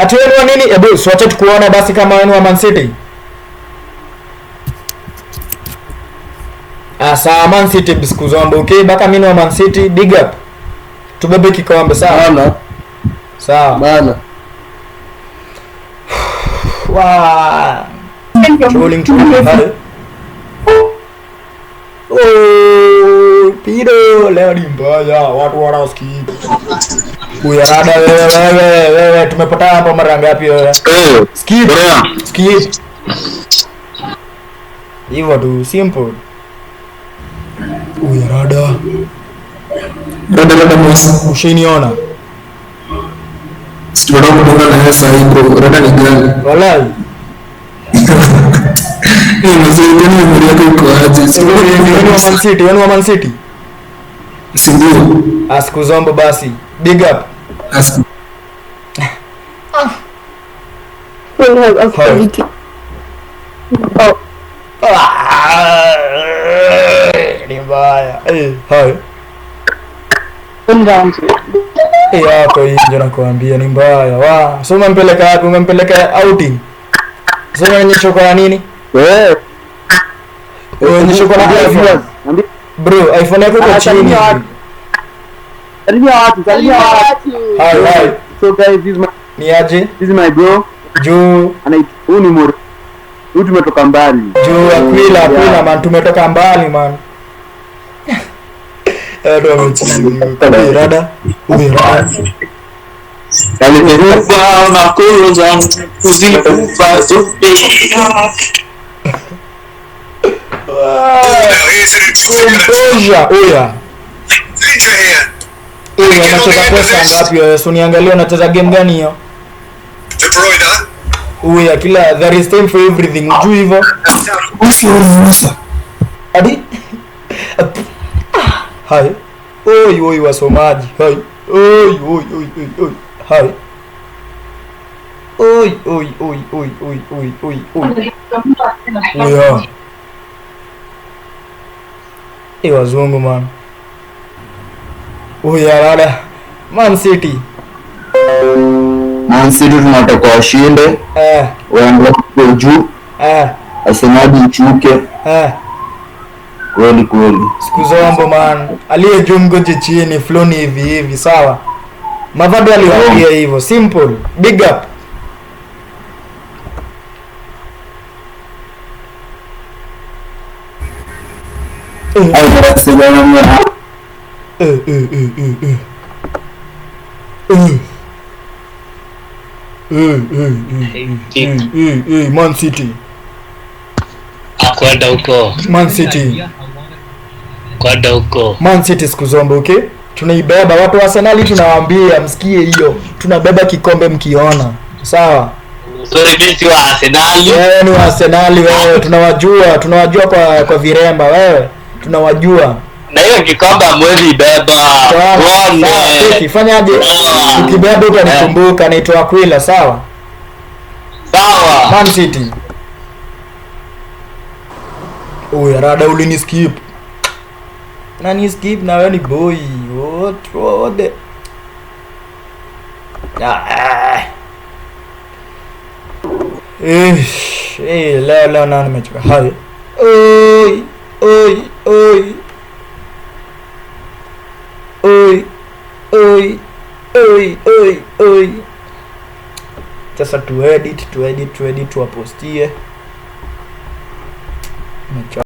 Ati wewe ni wa nini? Ebu siwache tukuone basi kama wewe ni wa Man City. Ah, sawa Man City bisikuzombe. Okay, baka mimi ni wa Man City, big up. Tubebe kikombe sawa? Bana, Sawa. bana. Wa. Trolling trolling. Hai. Oh, Piro, leo ni mbaya, watu wanasikii. Uyarada wewe wewe wewe, tumepatana hapa mara ngapi wewe? Eh, Skip. Korea. Skip. Hivyo tu simple. Uyarada. Rada rada boss. Ushiniona. Tunataka kutoka na yeye sahi bro. Rada ni gani? Walai. Eh, mzee kwani memory yako iko aje? Si Wewe ni wa Man City, wewe ni wa Man City. Si ndio? Asikuzombo basi. Big up. Ask. Hi. Oh, Ah, ni mbaya. Eh, hai. Eh, yako hii ndio nakwambia ni mbaya. Wa, so umempeleka wapi? Umempeleka outing. So unaonyesha kwa nini? Eh, Unaonyesha kwa ambia iPhone. viewers, ambia Bro, iPhone yako iko Ah, chini. salimia watu. Salimia watu, salimia watu. Hai, hai. So guys, this is my Ni aje? this is my bro. Juu Ana huyu ni Mur. Huyu tumetoka mbali. juu Aquila, Yeah. Aquila man, tumetoka mbali man. Watu wamechizi. Rada, rada. Alikufa makulu zangu kuzikufa zote. Composure. Oya. Oya, unacheza pesa ngapi wewe? Si uniangalie unacheza game gani hiyo? Oya, kila there is time for everything. Ujui hivyo? Musa Musa. Adi? Hai. Oi, oi wasomaji. Hai. Oi, oi, oi, oi, oi. Hai. Oi, oi, oi, oi, oi, oi, oi, oi. Oya. Eh, wazungu man. Oya rada. Man City. Man City tunataka washinde, Eh, waende juu, eh, Arsenal ichuke eh. kweli kweli. Siku zombo man. Aliye juu mgoje chini, flow ni hivi hivi, sawa? Mavado aliwaambia hivyo, simple. Big up. Eh, eh, eh, eh, eh, eh. Eh. Eh, eh, eh, eh, eh, eh, Man City. Kwenda huko, Man City. kwenda huko. Man City siku zombo, okay? Tunaibeba watu wa Arsenal tunawaambia msikie hiyo. Tunabeba kikombe mkiona. Sawa? Sorry, mimi si wa Arsenali. Wewe ni wa Arsenal wewe, tunawajua, tunawajua kwa viremba wewe. Tunawajua. Na hiyo kikombe hamwezi ibeba. Sawa, Tuone. sawa, Teki, fanyaje? Sawa. Ukibeba utanikumbuka, naitwa Aquila, sawa? Sawa. Man City. Oya, rada ulini skip. Nani skip na wewe ni boy. What the Ah. Eh, eh, leo leo na nimechoka. Hai. Oi, oi, oi. Oi, oi, oi, oi, oi. Sasa tu edit, tu edit, tu edit, tuwapostie. Nimechoka.